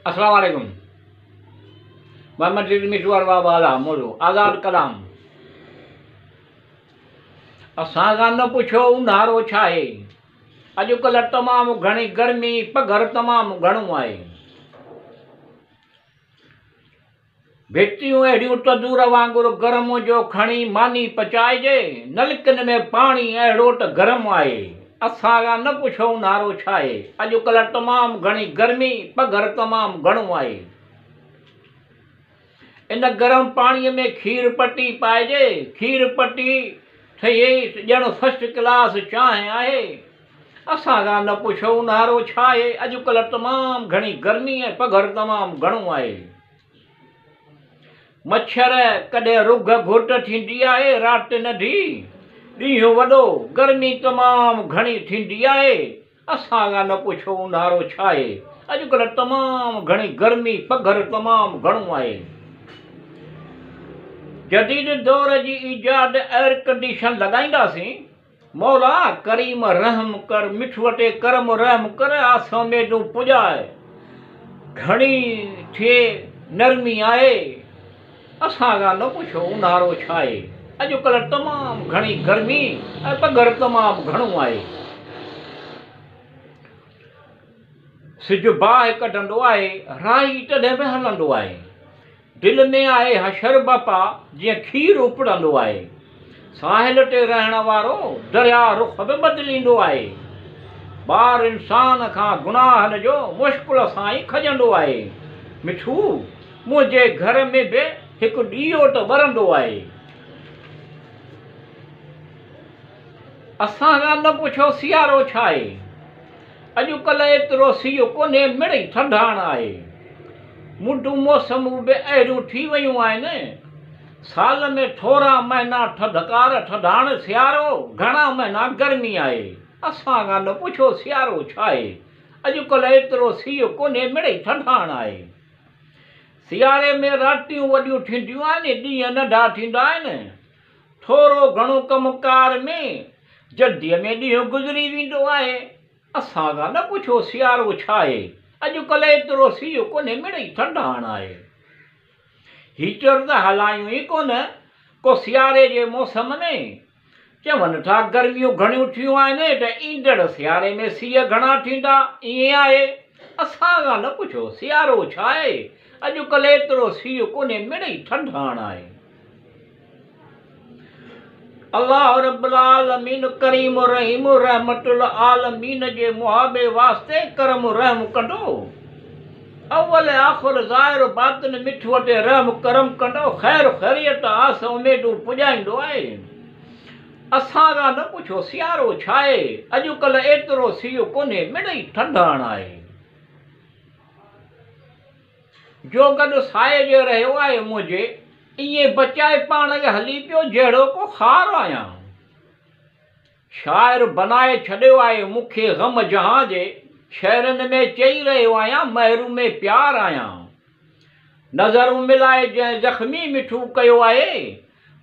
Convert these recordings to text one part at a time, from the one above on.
السلام عليڪم محمد رضي مٺو ارباب اعليٰ موضوع آزاد ڪلام اسان کان نه پڇو اونهارو ڇا آهي اڄڪلهه تمام گهڻي گرمي پگهر تمام گهڻو آهي ڀتيون اهڙيون تندور وانگر گرم جو کڻي ماني پچائجي، نلڪن ۾ پاڻي اهڙو ته گرم آهي. اسان کان نه پڇو اونهارو ڇاهي، اڄڪلهه تمام گهڻي گرمي، پگهر تمام گهڻو آهي. ان گرم پاڻيء ۾ کير پٽي پائجي، کير پٽي ٺهي ڄڻ فرسٽ ڪلاس چانهه آهي. اسان کان نه پڇو اونهارو ڇاهي، اڄڪلهه تمام گهڻي گرمي ۽ پگهر تمام گهڻو آهي. مڇر ڪڏهن رگهه گهٽ ٿيندي آهي، رات ننڍي، ڏينهن وڏو، گرمي تمام گهڻي ٿيندي آهي. اسان کان نه پڇو اونهارو ڇاهي، اڄڪلهه تمام گهڻي گرمي، پگهر تمام گهڻو آهي. جديد دور جي ايجاد ايئرڪنڊيشن لڳائينداسين. مولا ڪريم رحم ڪر مٺوء تي ڪرم رحم ڪر آس اميدون پڄاء گهڻي ٿئي نرمي آهي اسان کان نه پڇو اونهارو ڇاهي اڄڪلهه تمام گهڻي گرمي ۽ پگهر تمام گهڻو آهي سج باهه ڪڍندو آهي راهي تڏهن به هلندو آهي. دل ۾ آهي حشر بپا جيئن کير اپڙندو آهي. ساحل تي رهڻ وارو درياء رخ به بدليندو آهي. بار انسان کان گناهن جو مشڪل سان ئي کڄندو آهي. مٺو! منهنجي گهر ۾ به هڪ ڏيئو ته ٻرندو آهي. اسان کان نه پڇو سيارو ڇاهي. اڄڪلهه ايترو سيء ڪونهي، مڙئي ٿڌاڻ آهي. مندون موسمون به اهڙيون ٿي ويون آهن. سال ۾ ٿورا مهينا ٿڌڪار، ٿڌاڻ، سيارو، گهڻا مهينا گرمي آهي. اسان کان نه پڇو سيارو ڇاهي. اڄڪلهه ايترو سيء ڪونهي، مڙئي ٿڌاڻ آهي. سياري ۾ راتيون وڏيون ٿينديون آهن، ڏينهن ننڍا ٿيندا آهن. ٿورو گهڻو ڪم ڪار ۾ جلديء ۾ ڏينهن گذري ويندو آهي. اسان کان نه پڇو سيارو ڇاهي، اڄڪلهه ايترو سيء ڪونهي مڙئي ٿڌاڻ آهي. هيٽر ته هلايون ئي ڪونه ڪو سياري جي موسم ۾. چون ٿا گرميون گهڻيون ٿيون آهن ته ايندڙ سياري ۾ سيء گهڻا ٿيندا، ائين آهي؟ اسان کان نه پڇو سيارو ڇاهي، اڄڪلهه ايترو سيء ڪونهي مڙئي ٿڌاڻ آهي. الله رب العالمين ڪريم رحيم رحمت العالمين جي محابي واسطي ڪرم رحم ڪندو. اول آخر ظاهر باطن مٺوء تي رحم ڪرم ڪندو خير خيريت آس اميدون پڄائيندو آهي. اسان کان نه پڇو سيارو ڇاهي اڄڪلهه ايترو سيء ڪونهي مڙئي ٺنڊاڻ آهي. جو گڏ سائي جي رهيو آهي منهنجي، ائين بچائي پاڻ کي هلي پيو جهڙو ڪو خار آهيان. شاعر بنائي ڇڏيو آهي مون کي غم جهان جي، شعرن ۾ چئي رهيو آهيان محروم پيار آهيان. نظرون ملائي جنهن زخمي مٺو ڪيو آهي،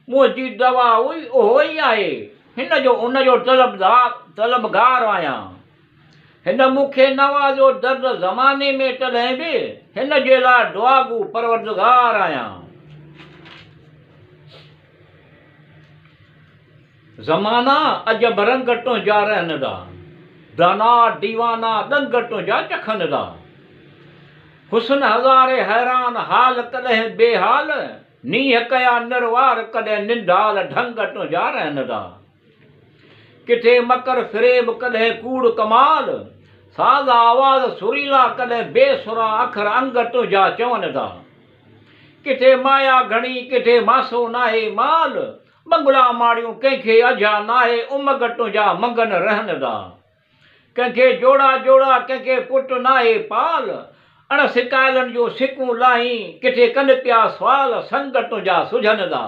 منهنجي دوا اهو ئي آهي، هن جو ان جو طلبگار آهيان. هن مون کي نوازيو درد زماني ۾ تڏهن به هن جي لاء دعاگو پروردگار آهيان. زمانا عجب رنگ تنهنجا رهندا، دانا ديوانا ڏنگ تنهنجا چکندا. حسن هزارين حيران حال ڪڏهن بي حال، نينهن ڪيا نروار ڪڏهن ننڍال ڍنگ تنهنجا رهندا. ڪٿي مڪر فريب ڪڏهن ڪوڙ ڪمال، ساز آواز سريلا ڪڏهن بي سرا اکر انگ تنهنجا چون ٿا. ڪٿي مايا گهڻي ڪٿي ماسو ناهي مال، بنگلا ماڙيون ڪنهن کي اجها ناهي امگ تنهنجا منگن رهن ٿا. ڪنهن کي جوڙا جوڙا ڪنهن کي پٽ ناهي پال، اڻ سڪايلن جون سڪون لاهين ڪٿي ڪن پيا سوال سنگ تنهنجا سجهن ٿا.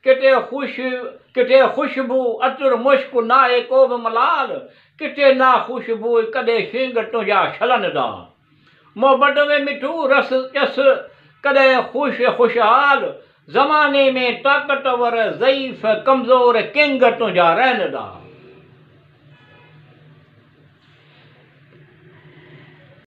ڪٿي خوش ڪٿي خوشبو عطر مشڪ ناهي ڪو به ملال ڪٿي ناخوشبوء ڪڏهن شينگ تنهنجا ڇلن ٿا محبت ۾ مٺو رس چس ڪڏهن خوش خوشحال زماني ۾ طاقتور ضعيف ڪمزور ڪنگ تنهنجا رهن ٿا.